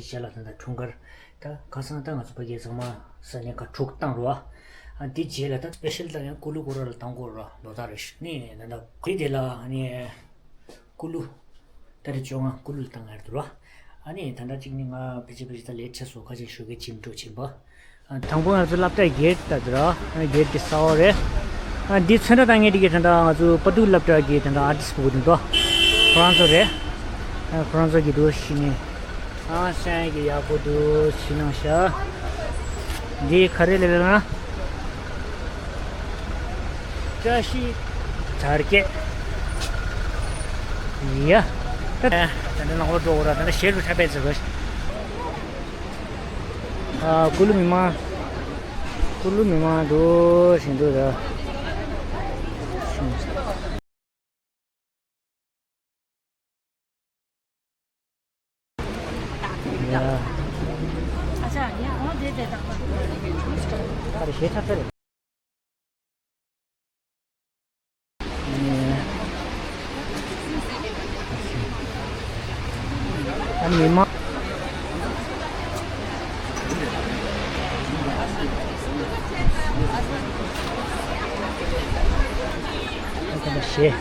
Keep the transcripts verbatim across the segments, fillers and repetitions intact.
རྗེས་ལ་ད་ལྟ་འཁྲུངས་སྐར་ད་ཁ་སང་ད་ང་ཚོ་ཕ་གིའི་ཚང་མ་ས་གནས་ཁ་དྲུག་བཏང་རོགས། ཨ་འདི་རྗེས་ལ་ད་སྤེ་ཤལ་ད་ཡང་ཀུ་ལུ་ཀུ་ར་ལ་བཏང་དགོས་རོགས་ལོ་ད་རེ་ནི་ད་ལྟ་གི་དེ་ལ་ནི་ཀུ་ལུ་ད་རེ་བཅོ་ལྔ་ཀུ་ལུ་ལ་བཏང་ཡར་དུ་རོགས། ཨ་ནི་ད་ལྟ་གཅིག་ནི་ང་ཕལ་ཆེར་ཕལ་ཆེར་ད་ལས་ཆེ་སོ་ཁ་ཅིག་ཞུ་གི་ཅིམ་འགྲོ་ཆེན་པོ། དང་པོ་ང་ཚོ་སློབ་གྲྭའི་གེ་ཊི་ད་དེ་ར། གེ་ཊི་དེ་གསར་པ་རེད། འདི་ཚོན་ཁྲ་བཏང་མཁན་དེ་གི་ད་ལྟ་ང་ཚོ་པ་ཏུ་སློབ་གྲྭ་གི་ད་ལྟ་ཨར་ཊིསི་ཕྲུ་གུ་དེ་འདུག་ཁོ་རང་ཚོ་རེད། ཁོ་རང་ཚོ་གི་འདུག་ཤི་ནི། ཨ་སེང་གི་ཡག་པོ་འདུག་ཤི་ནང་ཤ། འདི་ག་རེ་ལས་ལ་ན། བཀྲ་ཤིས་དར་རྒྱས། ཡ། ད་ད་ནང་ལོགས་འགྲོ་འོ་ར་ད་ཞེ་རུ་ཐ་པད་ཟེར་བ། ཨ་ཀུ་ལུ་མི་མང་། ཀུ་ལུ་མི་མང་འདུག་ཞིག་འདུག་ར། ཡ། ཨ་ཞེ་ཐ་ཐ་རེད། ཨ་མི་མང་། ཨ་ཞེ།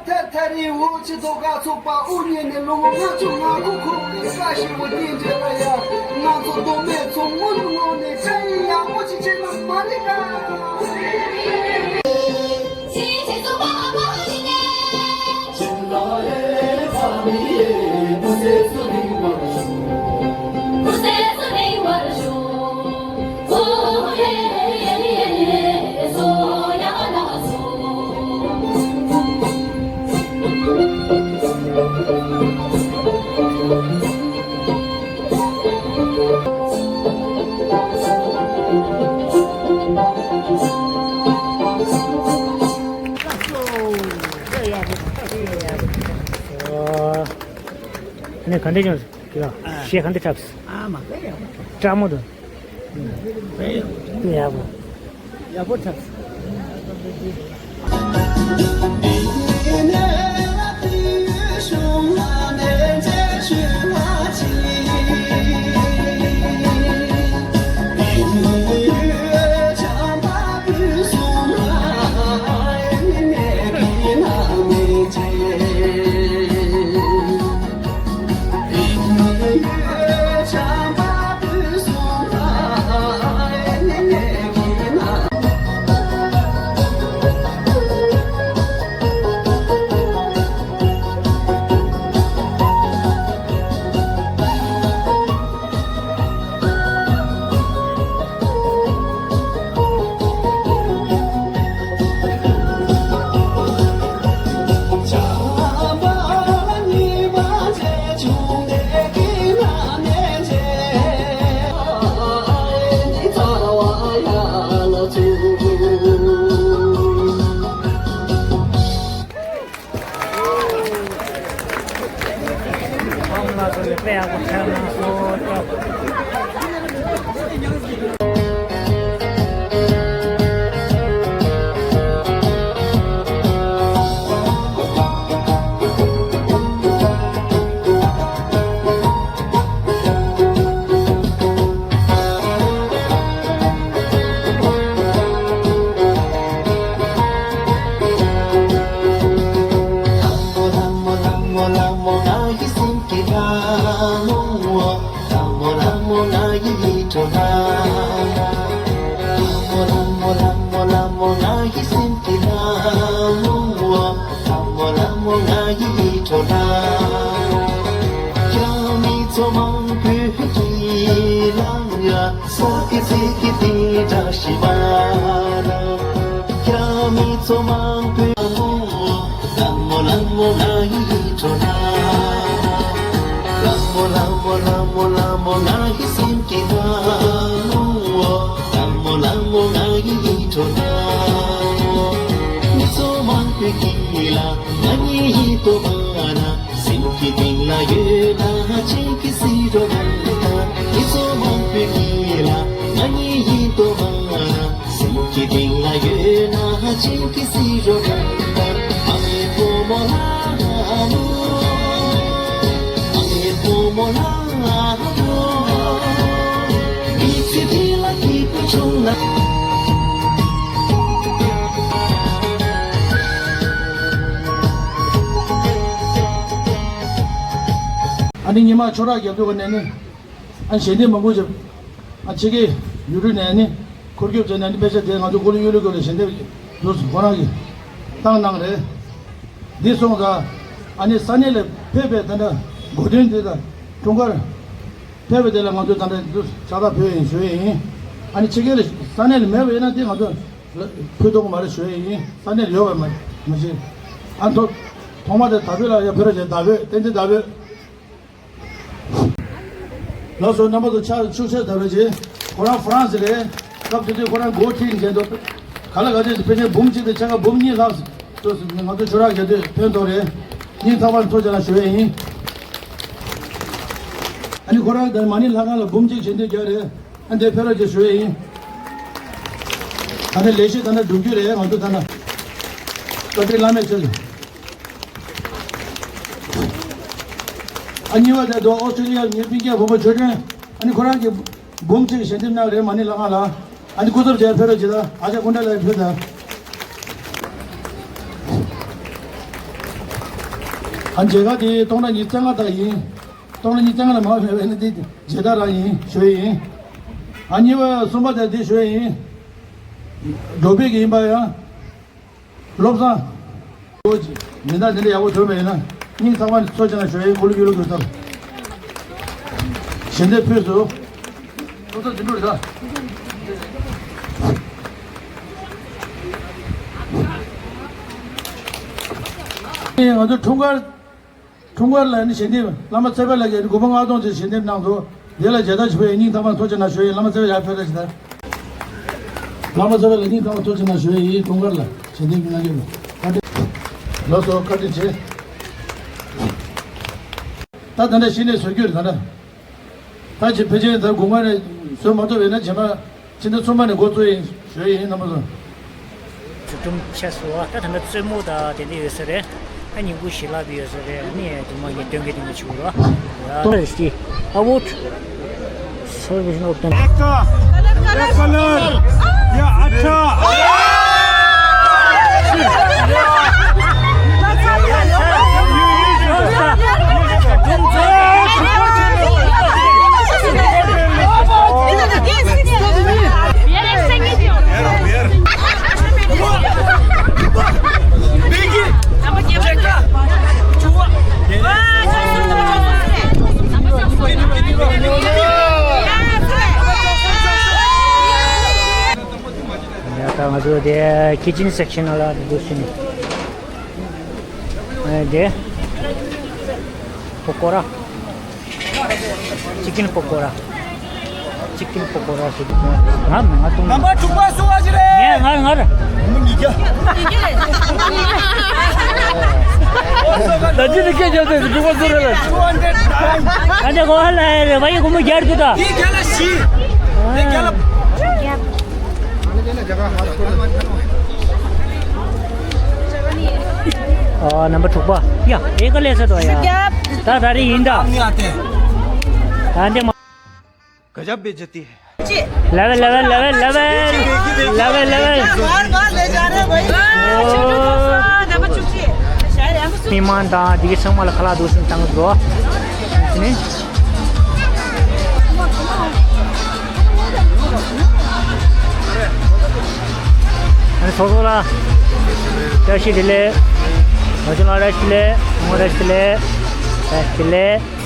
ཐ་ཐ་རི་འུ་ཅི་དོ་ག་ཚོགས་པ་དབུ་བརྙེས་ནས་ལོ་ངོ་ལྔ་བཅུ་ང་དགུ་འཁོར་བའི་བཀྲ་ཤིས་པ་དེ་འདྲ་ལ་ཡ། ང་ཚོ་མདོ་སྨད་ཚོ་དངུལ་ངོ་ནས་བཀྲ་ཡིན་ཡག་པོ་ཅིག་བྱས་ན་མ་རེད་ཀ། ནས་ག་འདྲ་བྱུང་། ཞེས་ག་འདྲ་འཁྲབ། ཨ་མ་དཔེ་ཡག་པོ། སྤྲང་མོ་དང་། དཔེ་ཡག་པོ། དཔེ་ཡག་པོ། ཡག་པོ་འཁྲབ། ཨ་ནི་ཉི་མ་ཁྱོད་རང་རྒྱབ་སྐྱོར་ག་ནས་ནི། ཨ་ཞལ་འདེབས་མང་པོ་བྱས། ཨ་ཕྱི་རྒྱལ་ཡུལ་གྲུ་ནས་ནི་འཁོར་སྐྱོད་བྱས་ནས་ནི་དཔེ་ཆ་དེ་ང་ཚོ་ཀོ་ལི་གཡུ་ལོ་སྐོར་ལ་ཞལ་འདེབས་འདུག་ཁོ་རང་གིས་བཏང་གནང་རེད། འདི་སོང་ཙང་ཨ་ནི་ས་གནས་ལ་ཕེབས་པའི་ད་ལྟ་གོ་སྟོན་འདི་དང་འཁྲུངས་སྐར་ཕེབས་པ་དེ་ལ་ང་ཚོ་ད་ལྟ་འདུག་ཕྱག་རྟགས་ཕུལ་ཡིན་ཞུ་ཡས་ཡིན། ཨ་ནི་ཕྱི་རྒྱལ་ལ་ས་གནས་ལ་མེད་པ་ཡིན་ན་དེ་ང་ཚོ་ཕུལ་ཐུབ་ཀྱི་མ་རེད་ཞུ་ཡས་ཡིན། ས་གནས་ལ་ཡོད་པ་མ་མ་ཤེས། ཨ་ཐོ་ཐོག་མ་དེ་དར་བོད་ལ་ཡ་ཕེབས་རོགས་བྱེད། དར་བོད་བསྟན་འཛིན་དར་བོད། ལགས་སོ། རྣམ་པ་ཚོ་ཕྱག་ཕྱུག་ཆེར་དར་བ་བྱེད། ཁོ་རང་ཧྥ་རན་སི་རེད། སྐབས་དེ་དུས་ཁོ་རང་མགོ་ཁྲིད་མཁན་འདུག་ག་ལ་ག་ཚོད་ཕལ་ཆེར་འབུམ་གཅིག་དང་ཕྱེད་ཀ་འབུམ་གཉིས་ལྷག་ཙམ་ང་ཚོ་ཆོས་ར་རྒྱ་སྟོད་ཕན་ཐོགས་རེད། སྙིང་ཐག་པ་ནས་ཐུགས་རྗེ་གནང་ཞུ་ཡས་ཡིན། ཨ་ནི་ཁོ་རང་དང་མ་ཎི་ལྷ་ཁང་ལ་འབུམ་གཅིག་ཞལ་འདེབས་རྒྱག་རེད། ཨ་འདི་ཕེབས་རོགས་བྱེད་ཞུ་ཡས་ཡིན། ད་ནི་ལས་གཞི་ད་ནི་འགྲུབ་རྒྱུ་རེད། ང་ཚོ་ད་ནི་བཀའ་དྲིན་བླ་མེད་ཆེ། ཨ་གཉིས་པ་དེ་དུ་ཨོ་སི་ཀྲི་ལི་ཡ་ངའི་སྤུན་ཀྱག་བུ་མོ་ཆོས་སྒྲོན། ཨ་ནི་ཁོ་རང་གིས་འབུམ་གཅིག་ཞལ་འདེབས་གནང་རེད། མ་ཎི་ལྷ་ཁང་ལ། ཨ་ནི་སྐུ་ཚབ་བྱས་ཕེབས་རོགས་གྱིས་ད། ཨ་ཅག་སྐུ་འདྲ་ལགས་ཕེབས་ད། ཨ་མཇལ་ཁ་དེ་སྟོང་ཕྲག་ཉི་ཤུ་རྩ་ལྔ་དག་ཡིན། སྟོང་ཕྲག་ཉི་ཤུ་རྩ་ལྔ་ལས་མང་བ་མེད་པ་ཡིན་ན་དེ་མཇལ་དར་རང་ཡིན་ཞུ་ཡས་ཡིན། ཨ་གཉིས་པ་གསུམ་པ་དེ་དེ་ཞུ་ཡས་ཡིན། འགྲོ་ཕུག་གི་ཡིན་པ་ཡང་། བློ་བཟང་། མི་འདང་དེ་འདྲ་ཡག་པོ་ཐོན་པ་ཡིན་ན་སྙིང་ཐག་པ་ནས་ཐུགས་རྗེ་གནང་ཞུ་ཡས། ཀོ་ལི་གཡུ་ལོ་སྐོར་ཐབས་ཞལ་འདེབས་ཕུལ་སོང་། ཐུགས་རྗེ་ཆེ། འགྲོ་རེད་ད། ང་ཚོ་འཁྲུངས་སྐར། འཁྲུངས་སྐར་ལ་ནི་ཞལ་འདེབས་བླ་མ་ཚེ་དཔལ་ལགས་ཀྱིས་དགོན་པ་ལྔ་སྟོང་ཅིག་ཞལ་འདེབས་གནང་འདུག་དེ་ལ་མཇལ་དར་ཞུ་བའི་སྙིང་ཐག་པ་ཐུགས་རྗེ་གནང་ཞུ་ཡས། བླ་མ་ཚེ་དཔལ་ཡར་ཕེབས་རོགས་གྱིས་ད། བླ་མ་ཚེ་དཔལ་ལ་སྙིང་ཐག་པ་ཐུགས་རྗེ་གནང་ཞུ་ཡས། འཁྲུངས་སྐར་ལ་ཞལ་འདེབས་གནང་རྒྱུ་ལ་བཀའ་དྲིན། ལགས་སོ། བཀའ་དྲིན་ཆེ། ད་ད་ལྟ་གཞི་ནས་བཟོ་རྒྱུ་རེད་ད་ལྟ། ད་ཅི་ཕལ་ཆེར་ད་དགུན་ཁ་ནས་བཟོ་མ་ཐུབ་པ་ཡིན་ན་རྗེས་མ་ཕྱི་ཟླ་གསུམ་པ་ནས་འགོ་བཙུགས་ཡིན་ཞུ་ཡས་ཡིན། རྣམ་པ་ཚོ། ཚུལ་ཁྲིམས་ཆད་སོང་བ། ད་ད་ལྟ་རྩེད་མོ་དང་དེ་འདྲ་ཡོད་ས་རེད། ད་ཉིན་གུང་ཞལ་ལག་པ་ཡོད་ས་རེད། ཨ་ནི་དུ་མ་ངས་སྟོན་གི་སྟོན་གི་བྱེད་དགོས་ར། ད་རེད་ཤི། ཨ་བོ། Salvation of the Black color. या अच्छा। ཡ་ད་ང་ཚོ་དེ་ཁི་ཆན་སེག་ཤན་ལ་འདུག་ཕྱིན། ཨ་དེ་པ་ཀོ་ར། ཅི་ཀིན་པ་ཀོ་ར། ཅི་ཀིན་པ་ཀོ་ར་ཞིག་ང་ང་ཏུང་། རྣམ་པ་དྲུག་པ་སུ་བ་ཞིག་རེད། ངས་ངར་ངར། ད་ཅི་ནི་སྐད་རྒྱབ་ཚེ་དྲུག་པ་སུ་རེད་ལ། two hundred nine། ཨ་ནི་གོ་ཧ་ལ་ཧེ་རེད། བ་ཡི་གོ་མོ་རྒྱར་དུ་ད། འདི་རྒྱ་ལ་བཞི། འདི་རྒྱ་ལ། ཨ་རྣམ་པ་དྲུག་པ། ཡ་ཨེ་ཀ་ལས་ས་དོ་ཡ། ད་ད་རེ་ཡིན་ད། ད་འདི་མ། गजब बेइज्जती है। Level level level level. Level level. मेहमान दा दिगे संगमा ला खला दोस्तन तंग दो। ने। अरे सोसो ला। जय श्री दिले। ང་ཚོ་ལ་བཀྲ་ཤིས་བདེ་ལེགས། བཀྲ་ཤིས་བདེ་ལེགས། བཀྲ་ཤིས་བདེ་ལེགས།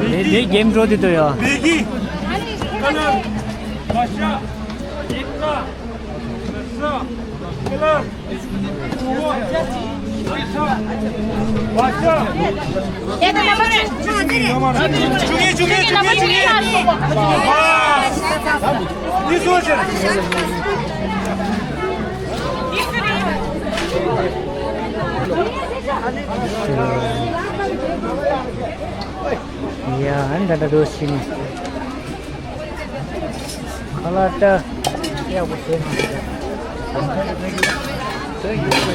དེ་དེ་གེམ་འགྲོ་དེ་དོ་ཡ། ཡ། ཨ་ནི་ད་ལྟ་འགྲོ་ཕྱིན་ནས། ཁ་ལག་ད་ཡག་པོ་བཟས་གནང་།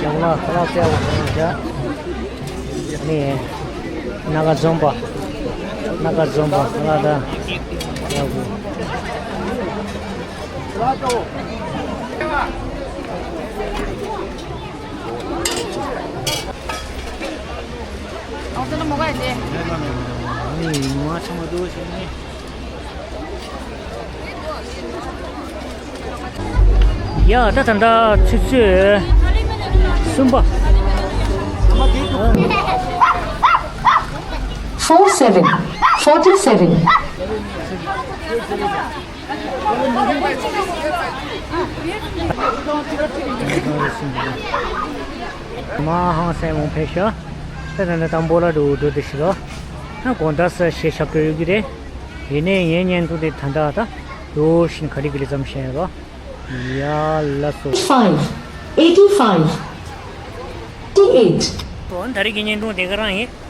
ཡག་ལ་ཁ་ལག་ད་ཡག་པོ་བཟས་གནང་། ནི་སྣ་ཁ་འཛོམས་པ། སྣ་ཁ་འཛོམས་པ་ཁ་ལག་ད་ཡག་པོ། ཨ་ནི་ཉི་མ་ཚང་མ་འདུག་ཟེར་ནས། ཡ། ད་ད་ལྟ་ཆུ་ཚོད་གསུམ་པ། Four seven, forty seven. མ་ཧང་སང་མོ་ཕེབས་ཤག་ད་ད་ད་དང་པོ་ལ་འགྲོ་འགྲོ་དེ་ཞིག་ལ། ད་དགོང་དག་ས་གཞས་ཞབས་བྲོ་ཡོད་ཀྱི་རེད། ཡིན་ནའི་ངའི་བརྙན་ཐུང་དེ་ད་ད་ད་འགྲོ་བཞིན་ག་རེ་གི་ལི་ཙམ་བཤད་ཡོད་རོ། ཡ་ལ་སོ། Five, eighty five, eighty eight. འོ་ད་རེས་ཀྱི་བརྙན་ཐུང་དེ་ག་རང་ཡིན།